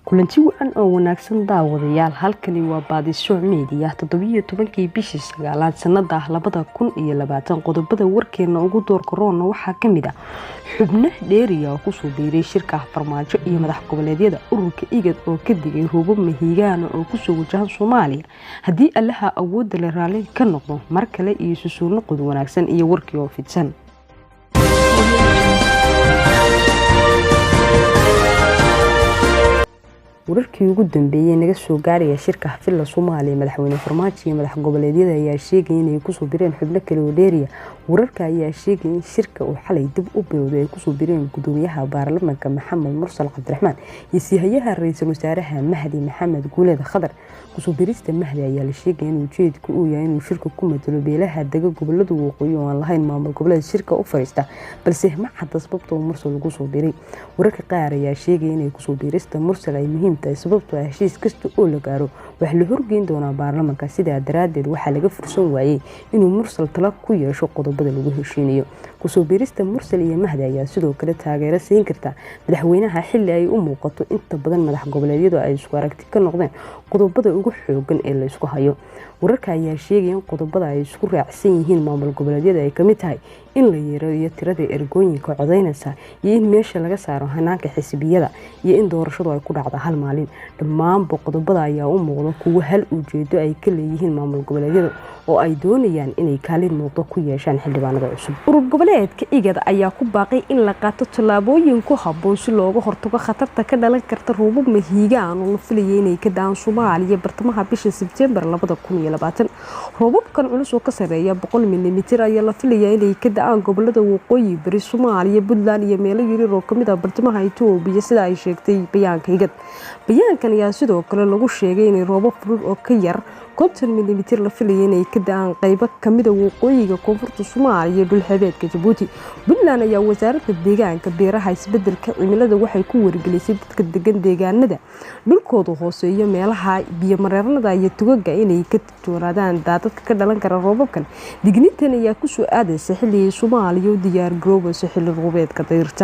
Kulanti wacan oo wanaagsan daawadayaal, halkani waa Baadisooc Media. 17-kii bishii sagaalaad sanada 2020. Qodobada warkeena ugu doorka roonna waxaa kamid ah xubno dheeriya oo kusoo biiray shirka Farmaajo iyo madax goboleedyada ururka IGAD oo ka digay roobab mahiigaana oo kusoo wajahan Soomaaliya haddii Allaha awoodda le raalli ka noqdo. Mar kale iyo susuurnoqod wanaagsan iyo warkii oo fidsan. Wararkii ugu dambeeyey naga soo gaaraya shirka Villa Soomaaliya, madaxweyne Farmaajo iyo madax goboleedyada ayaa sheegaya inay kusoo bireen xubno kale oo dheeriya. Wararka ayaa sheegaya in shirka uu xalay dib u bilowday ay kusoo bireen gudoomiyaha baarlamaanka Maxamed Mursal Cabdiraxmaan iyo siihayaha ra-iisul wasaaraha Mahdi Maxamed Guuleed Khadar. Kusoo birista Mahdi ayaa la sheegaya in ujeedku uu yahay inuu shirka ku matalo beelaha dega gobolada waqooyi oo aan lahayn maamul goboleed shirka u fariista, balse ma cadda sababta uu Mursal ugu soo biray. Wararka qaar ayaa sheegaya inay kusoo biirista Mursal ay muhiim tahay, sababtoo ah heshiis kasta oo la gaaro waxaa la horgeyn doonaa baarlamaanka. Sidaa daraaddeed waxaa laga fursan waayey inuu Mursal tala ku yeesho qodobada lagu heshiinayo. Kusoo biirista Mursal iyo Mahdi ayaa sidoo kale taageero siin karta madaxweynaha, xilli ay u muuqato inta badan madax goboleedyadu ay isku aragti ka noqdeen qodobada ugu xoogan ee laysku hayo. Wararka ayaa sheegaya in qodobada ay isku raacsan yihiin maamul goboleedyada ay kamid tahay in la yareeyo tirada ergooyinka codeynaysa iyo in meesha laga saaro hanaanka xisbiyada iyo in doorashadu ay ku dhacdo hal maalin. Dhammaanba qodobada ayaa u muuqda kuwo hal ujeedo ay ka leeyihiin maamul goboleedyada oo ay doonayaan inay kaalin muuqdo ku yeeshaan xildhibaanada cusub. Urur goboleedka IGAD ayaa ku baaqay in la qaato tallaabooyin ku habboon si looga hortago khatarta ka dhalan karta roobab mahiigaan oo la filayay inay ka da'aan Soomaaliya bartamaha bisha Sebtembar 2020. Roobabkan culus oo ka sareeya 100 milimitir ayaa la filayaa inay ka da'aan gobolada waqooyi bari Soomaaliya, Puntland iyo meelo yaryar oo kamid ah bartamaha Itoobiya, sida ay sheegtay bayaanka IGAD. Bayaankan ayaa sidoo kale lagu sheegay inay roobab fudud oo ka yar 50 milimitir la filayay inay ka da'aan qaybo kamida waqooyiga koonfurta Soomaaliya iyo dhulxeebeedka Jabuuti. Puntland ayaa wasaaradda deegaanka, beeraha, isbedelka cimilada waxay ku wargelisay dadka degan deegaanada dhulkooda hooseeyo, meelaha biyomareernada iyo tugaga inay ka digtoonaadaan daadadka ka dhalan kara roobabkan. Digniintan ayaa kusoo aadaysa xilligii Soomaaliya u diyaar garoobayso xilli roobeedka dayrta.